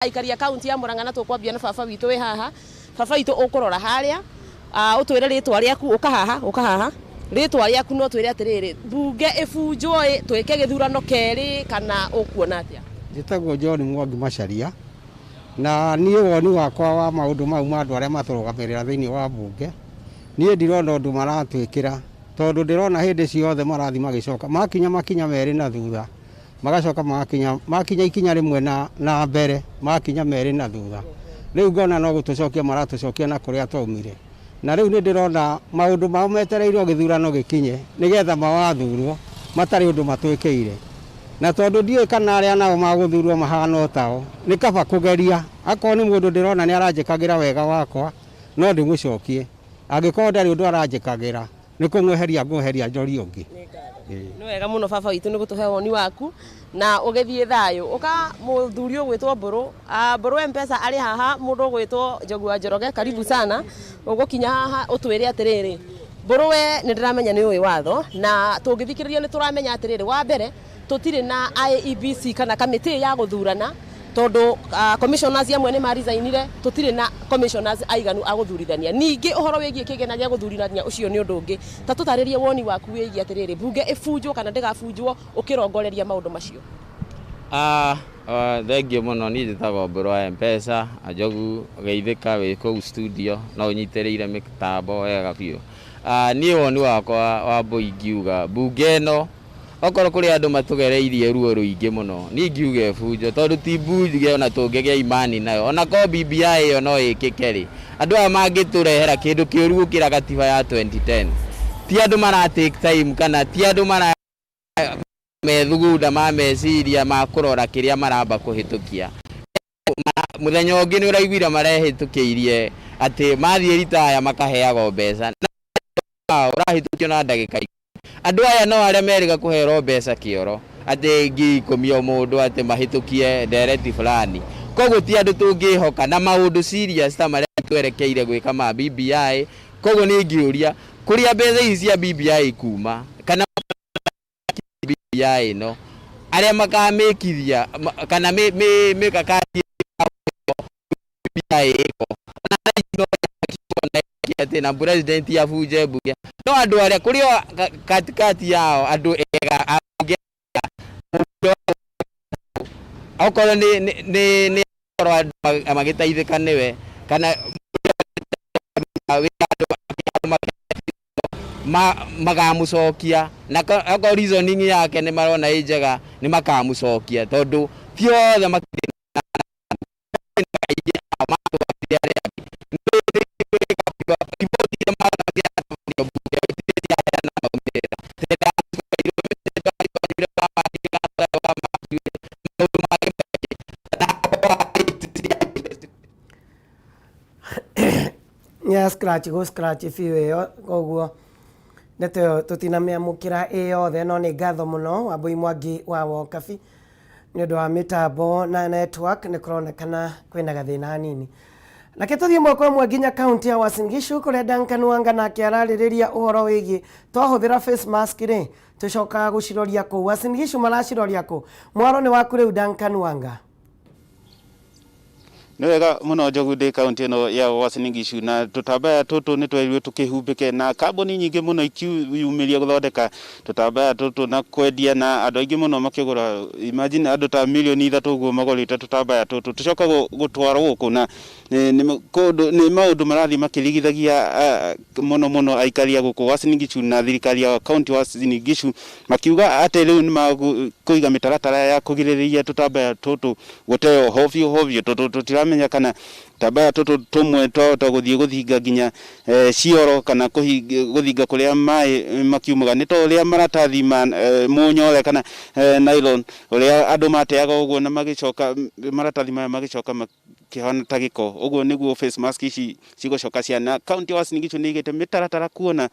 Aikari a kaunti ya Murang'a na tũkwambia na baba witũ wĩ haha. Baba witũ ũkũrora harĩa, ũtwĩre rĩtwa rĩaku, ũka haha, ũka haha, rĩtwa rĩaku no twĩre atĩrĩrĩ, mbunge ĩbunjwo ĩ, twĩke gĩthurano kerĩ kana ũkuona atĩa? Njĩtagwo John Mwangi Macharia, na niĩ woni wakwa wa maũndũ mau ma andũ arĩa matũrũgamĩrĩra thĩinĩ wa mbunge, niĩ ndirona ũndũ maratwĩkĩra, tondũ ndĩrona hĩndĩ ciothe marathiĩ magĩcoka, makinya makinya merĩ na thutha, magacoka magakinya makinya ikinya rĩmwe na, na mbere makinya merĩ na thutha. Rĩu ngona no gũtũcokia maratũcokia na kũrĩa twaumire. Na rĩu nĩ ndĩrona maũndũ mao metereirwo gĩthurano gĩkinye nĩgetha mawathurwo matarĩ ũndũ matwĩkĩire. Na tondũ ndiũĩ kana arĩa nao magũthurwo mahana o tao, nĩ kaba kũgeria. Akorwo nĩ mũndũ ndĩrona nĩ aranjĩkagĩra wega wakwa, no ndĩmũcokie. Angĩkorwo ndarĩ ũndũ aranjĩkagĩra, nĩ kũmweheria ngũmweheria njorie ũngĩ. Nĩ wega mũno baba witũ nĩ gũtũhe woni waku na ũgĩthiĩ thayũ. Ũka mũthuri ũgwĩtwo Mbũrũ. Mbũrũ M-Pesa arĩ haha, mũndũ ũgwĩtwo Njogu wa Njoroge, karibu sana. Ũgũkinya haha ũtwĩre atĩrĩrĩ, Mbũrũ we nĩ ndĩramenya nĩ ũĩ watho na tũngĩthikĩrĩria nĩ tũramenya atĩrĩrĩ, wa mbere tũtirĩ na IEBC kana kamĩtĩ ya gũthurana tondũ commissioners amwe nĩ maresignire, tũtirĩ na commissioners aiganu a gũthurithania. Ningĩ ũhoro wĩgiĩ kĩgĩna gĩa gũthurithania ũcio nĩ ũndũ ũngĩ. Ta tũtarĩrie woni waku wĩgiĩ atĩrĩrĩ, mbunge ĩbunjwo kana ndĩgabunjwo ũkĩrongoreria maũndũ macio. Thengiũ mũno, niĩ njĩtagwo Mbũrũ wa M-Pesa, Njogu geithĩka wĩ kũu studio no ũnyitĩrĩire mĩtambo wega biũ. Niĩ woni wakwa wa Mbũi ingiuga mbunge ĩno okorwo kũrĩ andũ matũgereirie ruo rũingĩ mũno, niĩ ingiuga ĩbunjwo tondũ ti mbunge ona tũngĩgĩa imani nayo, ona korwo BBI ĩyo no ĩkĩke rĩ, andũ aya mangĩtũrehera kĩndũ kĩũru gũkĩra gatiba ya 2010. Ti andũ mara take time kana ti andũ mara methugunda ma meciria ma kũrora kĩrĩa maramba kũhĩtũkia. Mũthenya ũngĩ nĩ ũraiguire marehĩtũkĩirie atĩ mathiĩ ritaya makaheagwo mbeca. Ũrahĩtũkio na ndagĩka 10. Andũ aya no arĩa merĩga kũherwo mbeca kĩoro atĩ 10,000 o mũndũ atĩ mahĩtũkie ndereti fulani. Koguo ti andũ tũngĩhoka na maũndũ serious ta marĩa twerekeire gwĩka ma BBI. Koguo niĩ ingĩũria kũrĩa mbeca ici cia BBI kuma kana BBI ĩno arĩa makamĩkithia kana mĩkakati BBI ĩko atĩ na president abunje mbunge no andũ arĩa kũrĩ o katikati yao andũ ega ambunge okorwo nĩ okorwo andũ magĩteithĩka nĩwe kana makamũcokia na okorwo reasoning yake nĩ marona ĩ njega nĩ makamũcokia tondũ ti othe makĩrĩ aingĩ ao matwarire arĩa angĩ. Ya scratch go scratch biũ ĩyo, koguo ndeto ĩyo tũtinamĩamũkĩra ĩ yothe, no nĩ ngatho mũno Wambui Mwangi wa Wokabi nĩ ũndũ wa mĩtambo na network nĩ kũronekana kwĩna gathĩna hanini. Reke tũthiĩ ĩmwe kwa ĩmwe nginya kaunti ya Uasin Gishu kũrĩa Duncan Wanga nake ararĩrĩria ũhoro wĩgiĩ twahũthĩra face mask rĩ tũcokaga gũciroria kũ. Uasin Gishu maraciroria kũ? Mwaro nĩ waku rĩu Duncan Wanga. Nĩ wega mũno Njogu, ndĩ kaunti ĩno ya Uasin Gishu na tũtambaya tũtũ nĩ twerirwo tũkĩhumbĩke na kambuni nyingĩ mũno ikiumĩria gũthondeka tũtambaya tũtũ na kwendia na andũ aingĩ mũno makĩgũra. Imagine andũ ta 3 million ũguo magũrĩte tũtambaya tũtũ tũcoka gũtwarwo gũkũ na nĩ kũndũ nĩ maũndũ marathiĩ makĩrigithagia mũno mũno aikari a gũkũ Uasin Gishu na thirikari ya kaunti wa Uasin Gishu makiuga atĩ rĩu nĩ makũiga mĩtaratara ya kũgirĩrĩria tũtambaya tũtũ gũteo hovyo hovyo tondũ tũtiramenya kana tũtambaya tũtũ tũmwe twahota gũthiĩ gũthinga nginya cioro kana gũthinga kũrĩa maĩ makiumaga nĩ ta ũrĩa maratathi ma mũnyore kana nylon ũrĩa andũ mateaga ũguo na magĩcoka maratathi maya magĩcoka makĩhana ta gĩko. Ũguo nĩguo face mask ici cigũcoka ciana. Kaunti ya Uasin Gishu nĩ ĩigĩte mĩtaratara kuona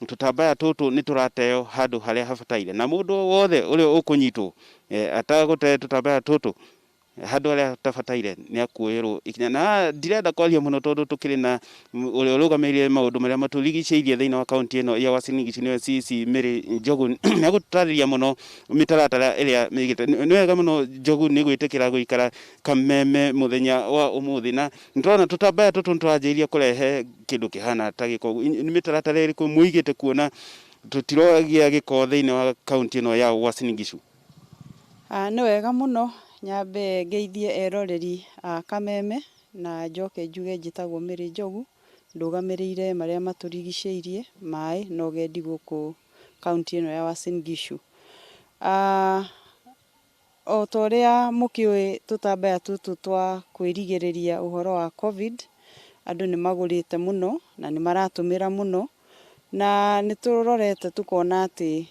tũtambaya tũtũ nĩ tũrateo handũ harĩa habataire na mũndũ o wothe ũrĩa ũkũnyitwo atagũte tũtambaya tũtũ. Handũ harĩa hatabataire nĩ akuoerwo ikinya. Na ndirenda kwaria mũno tondũ tũkĩrĩ na ũrĩa ũrũgamĩrĩire maũndũ marĩa matũrigicĩirie thĩinĩ wa kaunti ĩno ya Uasin Gishu, nĩwe CC Mary Njogu, nĩ egũtũtarĩria mũno mĩtaratara ĩrĩa mĩigĩte. Nĩ wega mũno Njogu nĩ gwĩtĩkĩra gũikara Kameme mũthenya wa ũmũthĩ, na nĩtũrona tũtambaya tũtũ nĩtũranjĩrĩria kũrehe kĩndũ kĩhana ta gĩko. Nĩ mĩtaratara ĩrĩkũ mũigĩte kuona tũtiragĩa gĩko thĩinĩ wa kaunti ĩno ya Uasin Gishu? Nĩ wega mũno nyambe ngeithie eroreri a Kameme na njoke njuge njĩtagwo Mary Njogu, ndũgamĩrĩire marĩa matũrigicĩirie, maĩ na ũgendi gũkũ kaũntĩ ĩno ya Uasin Gishu. O ta ũrĩa mũkĩũĩ tũtambaya tũtũ twa kwĩrigĩrĩria ũhoro wa Covid, andũ nĩ magũrĩte mũno na nĩ maratũmĩra mũno, na nĩ tũrorete tũkona atĩ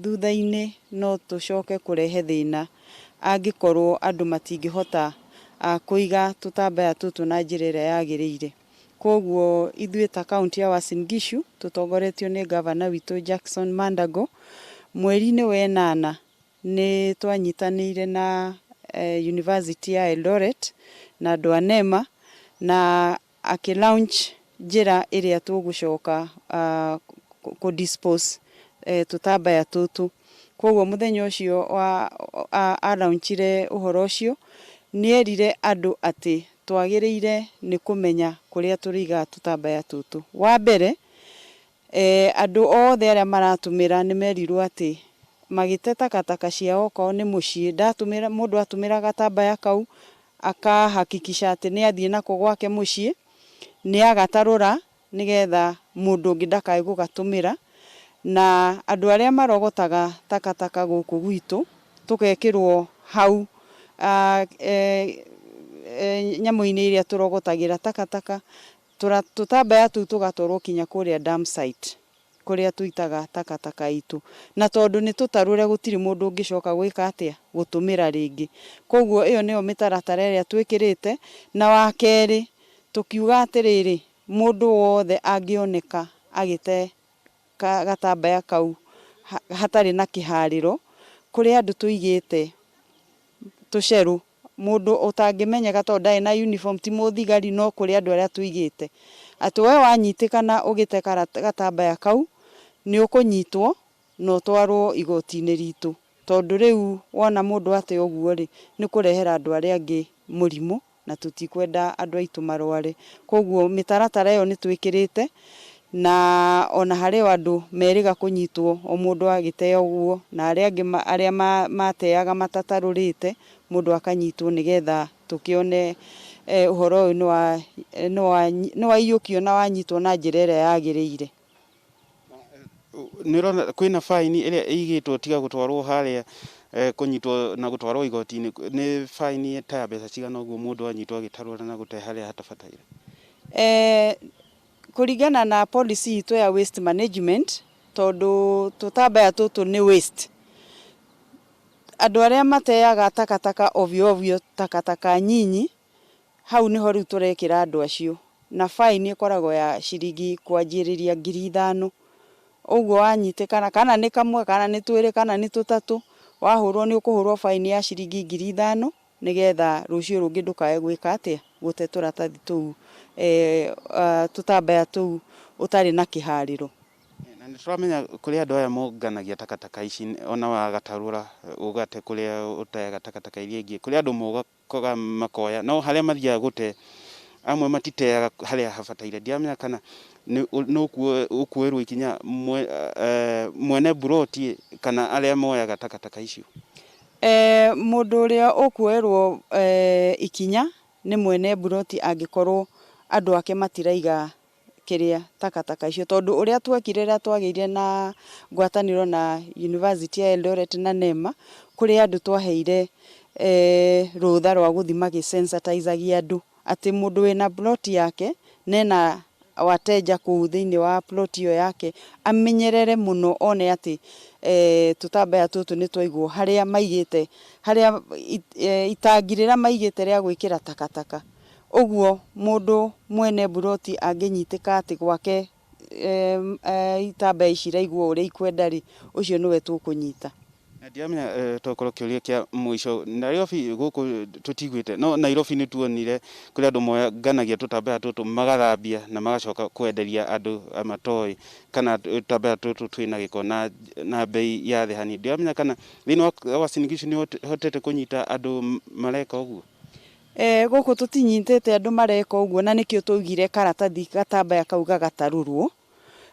thutha-inĩ no tũcoke kũrehe thĩna angĩkorwo andũ matingĩhota kũiga tũtambaya tũtũ na njĩra ĩrĩa yagĩrĩire. Kwoguo ithuĩ ta kaũntĩ ya Uasin Gishu tũtongoretio nĩ ngavana witũ Jackson Mandago, mweri-inĩ wa ĩnana nĩ twanyitanĩire na University ya Eldoret na andũ a NEMA na akĩ launch njĩra ĩrĩa tũgũcoka kũ dispose tũtambaya tũtũ. Kwoguo mũthenya ũcio wa a launch ire ũhoro ũcio, nĩ erire andũ atĩ twagĩrĩire nĩ kũmenya kũrĩa tũrĩigaga tũtambaya tũtũ. Wa mbere, andũ othe arĩa maratũmĩra nĩ merirwo atĩ magĩte takataka ciao okorwo nĩ mũciĩ, ndatũmĩra, mũndũ atũmĩra gatambaya kau, aka hakikisha atĩ nĩ athiĩ nako gwake mũciĩ, nĩ agatarũra nĩgetha mũndũ ũngĩ ndakae gũgatũmĩra. Na andũ arĩa marogotaga takataka gũkũ gwitũ, tũgekĩrwo hau nyamũ-inĩ ĩrĩa tũrogotagĩra takataka, tũtambaya tũu tũgatwarwo kinya kũrĩa dump site, kũrĩa tũitaga takataka itũ. Na tondũ nĩ tũtarũre gũtirĩ mũndũ ũngĩcoka gwĩka atĩa? Gũtũmĩra rĩngĩ. Koguo ĩyo nĩyo mĩtaratara ĩrĩa twĩkĩrĩte. Na wa kerĩ, tũkiuga atĩrĩrĩ, mũndũ wothe angĩoneka agĩte gatambaya kau hatarĩ na kĩharĩro, kũrĩ andũ tũigĩte tũcerũ, mũndũ ũtangĩmenyeka tondũ ndarĩ na uniform, ti mũthigari, no kũrĩ andũ arĩa tũigĩte. Atĩ we wanyitĩkana ũgĩte gatambaya kau, nĩ ũkũnyitwo na ũtwarwo igoti-inĩ ritũ. Tondũ rĩu wona mũndũ ate ũguo rĩ, nĩ kũrehera andũ arĩa angĩ mũrimũ na tũtikwenda andũ aitũ marware. Koguo mĩtaratara ĩyo nĩ twĩkĩrĩte na ona harĩ o andũ merĩga kũnyitwo o mũndũ agĩte ũguo, na arĩa angĩ arĩa mateaga matatarũrĩte mũndũ akanyitwo nĩgetha tũkĩone ũhoro ũyũ nĩ waiyũkio na wanyitwo na njĩra ĩrĩa yagĩrĩire. Nĩ ũrona kwĩna baini ĩrĩa ĩigĩtwo tiga gũtwarwo harĩa kũnyitwo na gũtwarwo igoti-inĩ, nĩ baini ta ya mbeca cigana ũguo mũndũ anyitwo agĩtarũra na gũte harĩa hatabataire? Kũringana na policy itũ ya waste management, tondũ tũtambaya tũtũ nĩ waste, andũ arĩa mateaga takataka ovyo ovyo, takataka nyinyi, hau nĩho rĩu tũrekĩra andũ acio, na fine ĩkoragwo ya ciringi kwanjĩrĩria 5,000. Ũguo wanyitĩkana kana nĩ kamwe kana nĩ twĩrĩ kana nĩ tũtatũ, wahũrwo nĩ ũkũhũrwo fine ya ciringi 5,000 nĩgetha rũciũ rũngĩ ndũkae gwĩka atĩa, gũte tũratathi tũu, tũtambaya tũu ũtarĩ na kĩharĩro. Na nĩ tũramenya kũrĩ andũ aya monganagia takataka ici, ona wagatarũra ũgate kũrĩa ũteaga takataka iria ingĩ, kũrĩ andũ mokaga makoya, no harĩa mathiaga gũte amwe matiteaga harĩa habataire. Ndiramenya kana nĩ ũkuoerwo ikinya mwene mburoti kana arĩa moyaga takataka icio. Mũndũ ũrĩa ũkuoerwo ikinya nĩ mwene mburoti angĩkorwo andũ ake matiraiga kĩrĩa takataka icio, tondũ ũrĩa twekire rĩrĩa twagĩire na ngwatanĩro na University ya Eldoret na NEMA, kũrĩ andũ twaheire rũtha rwa gũthiĩ magĩ sensitize-agia andũ atĩ mũndũ wĩna plot yake nena wateja kũu thĩinĩ wa plot ĩyo yake amenyerere mũno one atĩ tũtambaya tũtũ nĩ twaigwo harĩa maigĩte, harĩa itangi rĩrĩa maigĩte rĩa gwĩkĩra takataka. Ũguo mũndũ mwene mburoti angĩnyitĩka atĩ gwake itambaya ici iraigwo ũrĩa ikwenda rĩ, ũcio nĩwe tũkũnyita. Na ndiramenya tokorwo kĩũria kĩa mũico, Nairobi gũkũ tũtiguĩte, no Nairobi nĩ tuonire kũrĩ andũ monganagia tũtambaya tũtũ magathambia na magacoka kwenderia andũ matoĩ kana tũtambaya tũtũ twĩna gĩko na bei ya thĩ hanini. Ndiramenya kana thĩinĩ wa Uasin Gishu nĩ ũhotete kũnyita andũ mareka ũguo? Gũkũ tũtinyitĩte andũ mareka ũguo, na nĩkĩo twaugire karatathi gatambaya kau gagatarũrwo,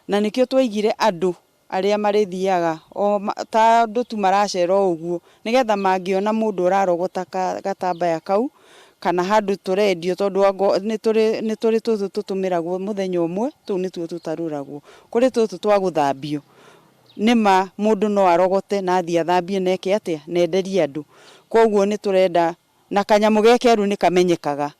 na nĩkĩo twaigire andũ arĩa marĩthiaga o ta andũ tu maracera o ũguo, nĩgetha mangĩona mũndũ ũrarogota gatambaya kau kana handũ tũrendio, tondũ nĩ tũrĩ tũtũ tũtũmĩragwo mũthenya ũmwe, tũu nĩtuo tũtarũragwo. Kũrĩ tũtũ twa gũthambio, nĩma mũndũ no arogote na athiĩ athambie na eke atĩa, na enderie andũ. Koguo nĩ tũrenda na kanyamũ ge keru nĩ kamenyekaga.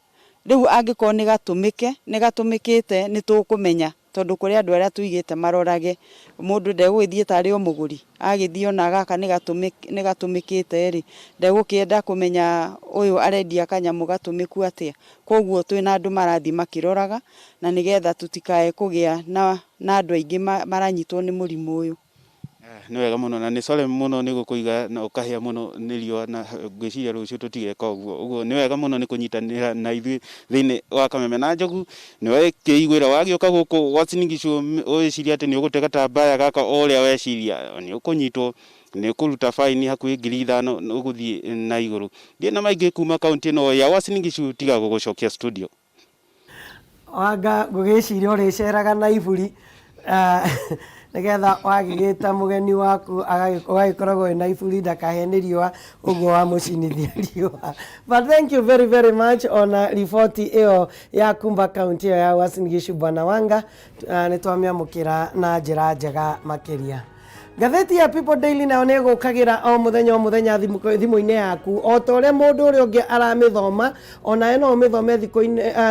Rĩu angĩkorwo nĩ gatũmĩke, nĩ gatũmĩkĩte, nĩ tũkũmenya, tondũ kũrĩ andũ arĩa tũigĩte marorage. Mũndũ ndegũgĩthiĩ tarĩ o mũgũri, agĩthiĩ ona gaka nĩ gatũmĩkĩte rĩ, ndegũkĩenda kũmenya ũyũ arendia kanyamũ gatũmĩku atĩa. Koguo twĩna andũ marathiĩ makĩroraga, na nĩgetha tũtikae kũgĩa na andũ aingĩ maranyitwo nĩ mũrimũ ũyũ. Nĩ wega mũno na nĩ sorry mũno nĩ gũkũiga na ũkahĩa mũno nĩ riũa, na ngwĩciria rũciũ tũtigeka ũguo. Ũguo nĩ wega mũno nĩ kũnyitanĩra na ithuĩ thĩinĩ wa Kameme. Na Njogu nĩ wekĩiguĩra wagĩũka gũkũ Uasin Gishu ũgĩciria atĩ nĩ ũgũte gatambaya gaka o ũrĩa weciria, nĩ ũkũnyitwo, nĩ ũkũruta baini hakuhĩ 5,000 ũgũthiĩ na igũrũ. Ndiĩ na maingĩ kuma kaũntĩ ĩno ya Uasin Gishu tiga gũgũcokia studio. Wanga ngũgĩciria ũrĩceraga na iburi, nĩgetha wagĩgĩta mũgeni waku ũgagĩkoragwo wĩna iburi ndakahe nĩ riũa ũguo wamũcinithia riũa. But thank you very very much ona riboti ĩyo ya kumba kaunti ĩyo ya Uasin Gishu, Bwana Wanga, nĩ twamĩamũkĩra na njĩra njega makĩria. Ngathĩti ya People Daily nayo nĩ ĩgũkagĩra o mũthenya o mũthenya thimũ-inĩ yaku, o ta ũrĩa mũndũ ũrĩa ũngĩ aramĩthoma, onawe no ũmĩthome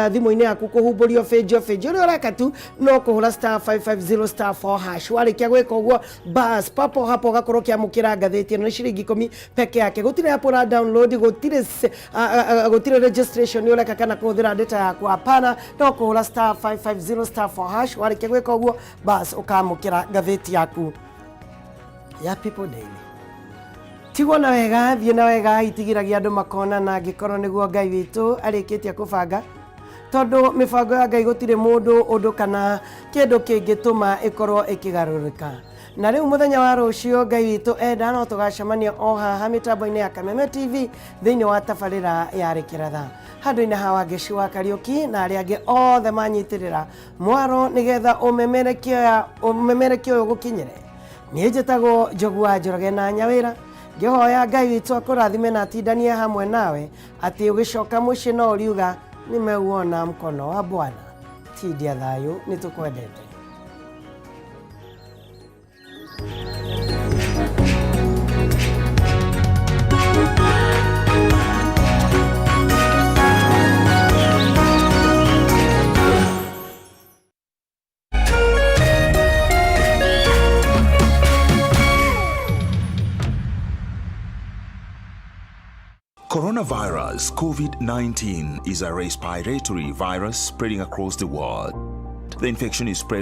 thimũ-inĩ yaku kũhumbũrio bĩnji o bĩnji. Ũrĩa ũreka tu no kũhũra star 550 star 4 hash. Warĩkia gwĩka ũguo, bas papo hapo ũgakorwo ũkĩamũkĩra ngathĩti ĩno. Nĩ ciringi 10 peke yake. Gũtirĩ app ũra download, gũtirĩ registration ũreka kana kũhũthĩra data yaku, hapana. No kũhũra star 550 star 4 hash. Warĩkia gwĩka ũguo, bas ũkamũkĩra ngathĩti yaku ya People Daily. Tigwo na wega, thiĩ na wega, itigiragia andũ makonana angĩkorwo nĩguo Ngai witũ arĩkĩtie kũbanga, tondũ mĩbango ya Ngai gũtirĩ mũndũ, ũndũ kana kĩndũ kĩngĩtũma ĩkorwo ĩkĩgarũrũka. Na rĩu mũthenya wa rũciũ Ngai witũ enda no tũgacemania o haha mĩtambo-inĩ ya Kameme TV thĩinĩ wa tabarĩra ya Rĩkĩratha. Handũ-inĩ ha Wangeci wa Kariũki na arĩa angĩ othe manyitĩrĩra mwaro nĩgetha ũmemerekio ũyũ gũkinyĩre. Niĩ njĩtagwo Njogu wa Njoroge na Nyawĩra, ngĩhoya Ngai witũ akũrathime na atindanie hamwe nawe, atĩ ũgĩcoka mũciĩ no ũriuga nimeuona mkono wa Bwana. Tindia thayũ, nĩ tũkwendete. Coronavirus COVID-19 is a respiratory virus spreading across the world. The infection is spread